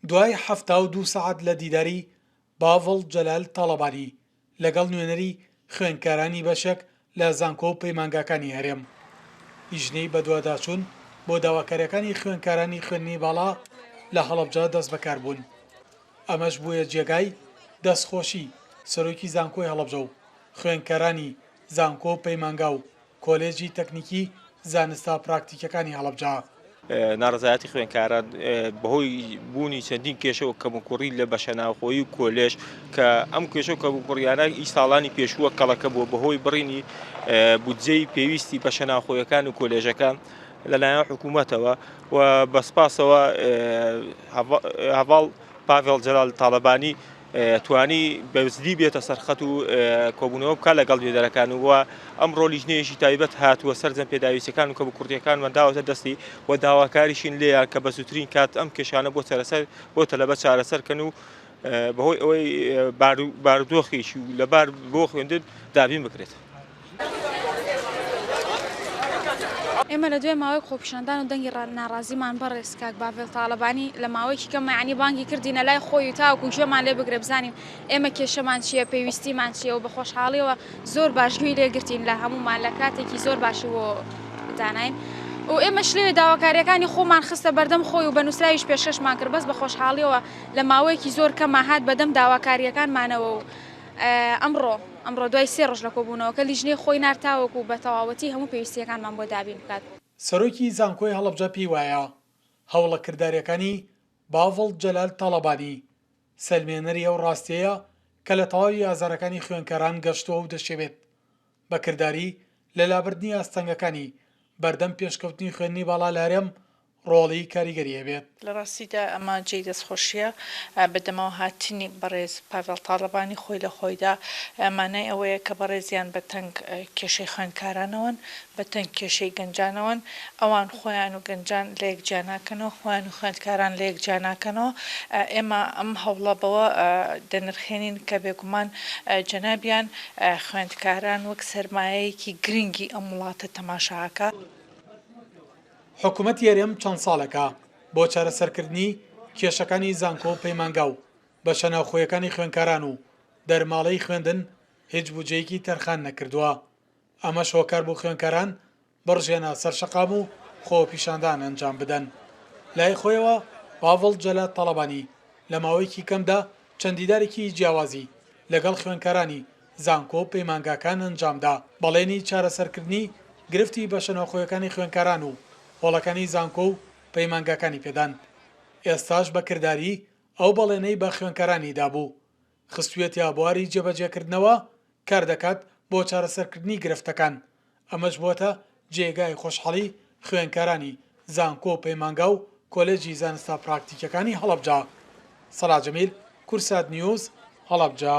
دوای 72 سەعات لە دیداری باڤڵ جەلال تاڵەبانی لەگەڵ نوێنەری خوێندکارانی بەشێک لە زانکۆ و پەیمانگاکانی هەرێم، لیژنەی بەدواداچوون بۆ داواکارییەکانی خوێندکارانی خوێندنی باڵا لە هەڵەبجە دەستبەکاربوون. ئەمەش بوویە جێگای دەستخۆشی سەرۆکی زانکۆی هەڵەبجە و خوێندکارانی زانکۆ و پەیمانگا و کۆلێجی تەکنیکی زانستە پراکتیکیەکانی هەڵەبجە. ناڕەزایەتی خوێندکاران بەهۆی بوونی چەندین کێشە و کەموکوڕی لە بەشە ناوخۆیی و کۆلێژ کە ئەم کێشە و کەموکوڕیانە ئی ساڵانی پێشووە کەڵەکە بووە بەهۆی بڕینی بودجەی پێویستی بەشە ناوخۆیەکان و کۆلێژەکان لەلایەن حکوومەتەوە و بە سپاسەوە هەڤاڵ پاڤێڵ جەلال تاڵەبانی توانی بە زلی بێتە سەرخەت و کۆبوونەوە بکات لەگەڵ نوێنەرەکان و ئەمڕۆ لیژنەیەکی تایبەت هاتووە سەرجەم پێداویستیەکان و کەموکوڕییەکانمان داوەتە دەستی و داواکاریشین لێیان کە بە زووترین کات ئەم کێشانە بۆ چارەسەر بۆ تەلەبە چارەسەر کەن و بەهۆی ئەوەی بارودۆخێکی و لەبار بۆ خوێندن دابین بکرێت. ئێمە لە دوای ماوەیەک خۆپیشاندان و دەنگی ناڕازیمان بەڕێز کاک باڤێڵ تاڵەبانی لە ماوەیەکی کەم یانی بانگی کردینە لای خۆی و تاوەکو گوێمان لێ بگرێ بزانین ئێمە کێشەمان چییە پێویستیمان چییە و بە خۆشحاڵیەوە زۆر باش گوێی لێ گرتین لە هەموومان لە کاتێکی زۆر باشی بۆ داناین و ئێمەش لەوێ داواکاریەکانی خۆمان خستە بەردەم خۆی و بە نووسراویش پێشکەشمان کرد بەس بە خۆشحاڵیەوە لە ماوەیەکی زۆر کەما هات بەدەم داواکاریەکانمانەوە و ئەمڕۆ ئەمڕۆ دوای سێ ڕۆژ لە کۆبوونەوەکە لیژنەی خۆی نارد تاوەکو بە تەواوەتی هەموو پێویستییەکانمان بۆ دابین بکات. سەرۆکی زانکۆی هەڵەبجە پێی وایە، هەوڵە کردارییەکانی باڤڵ جەلال تاڵەبانی سەلمێنەری ئەو ڕاستییەیە کە لە تەواوی ئازارەکانی خوێندکاران گەشتووە و دەشیەوێت بە کرداری لە لابردنی ئاستەنگەکانی بەردەم پێشکەوتنی خوێندنی باڵا لە هەرێم ڕۆڵی کاریگەری هەبێت. لە ڕاستیدا ئەمە جێی دەستخۆشییە. بە دەمەوە هاتنی بەڕێز پاڤێڵ تاڵەبانی خۆی لە خۆیدا مانای ئەوەیە کە بەڕێزیان بە تەنگ کێشەی خوێندکارانەوەن، بە تەنگ کێشەی گەنجانەوەن. ئەوان خۆیان و گەنجان لە یەک جیا ناکەنەوە، خۆیان و خوێندکاران لە یەک جیا ناکەنەوە. ئێمە ئەم هەوڵە بەوە دەنرخێنین کە بێگومان جەنابیان خوێندکاران وەک سەرمایەیەکی گرنگی ئەم وڵاتە تەماشا ئەکا. حکومەتی هەرێم چەند ساڵێکە بۆ چارەسەرکردنی کێشەکانی زانکۆ و پەیمانگا و بەشە ناوخۆیەکانی خوێندکاران و دەرماڵەی خوێندن هیچ بودجەیەکی تەرخان نەکردووە، ئەمەش هۆکار بوو خوێندکاران بڕژێنە سەر شەقام و خۆپیشاندان ئەنجام بدەن. لای خۆیەوە باڤڵ جەلال تاڵەبانی لە ماوەیەکی کەمدا چەند دیدارێکی جیاوازی لەگەڵ خوێندکارانی زانکۆ و پەیمانگاکان ئەنجامدا، بەڵێنی چارەسەرکردنی گرفتی بەشە ناوخۆیەکانی خوێندکاران و هۆڵەکانی زانکۆ و پەیمانگاکانی پێدان، ئێستاش بە کرداری ئەو بەڵێنەی بە خوێندکارانی دابوو خستویەتیە بواری جێبەجێکردنەوە کاردەکات بۆ چارەسەرکردنی گرفتەکان، ئەمەش بووەتە جێگای خۆشحاڵی خوێندکارانی زانکۆ و پەیمانگا و کۆلێجی زانستە پراکتیکیەکانی هەڵەبجە. سەڵاح جەمیل، کوردسات نیوز، هەڵەبجە.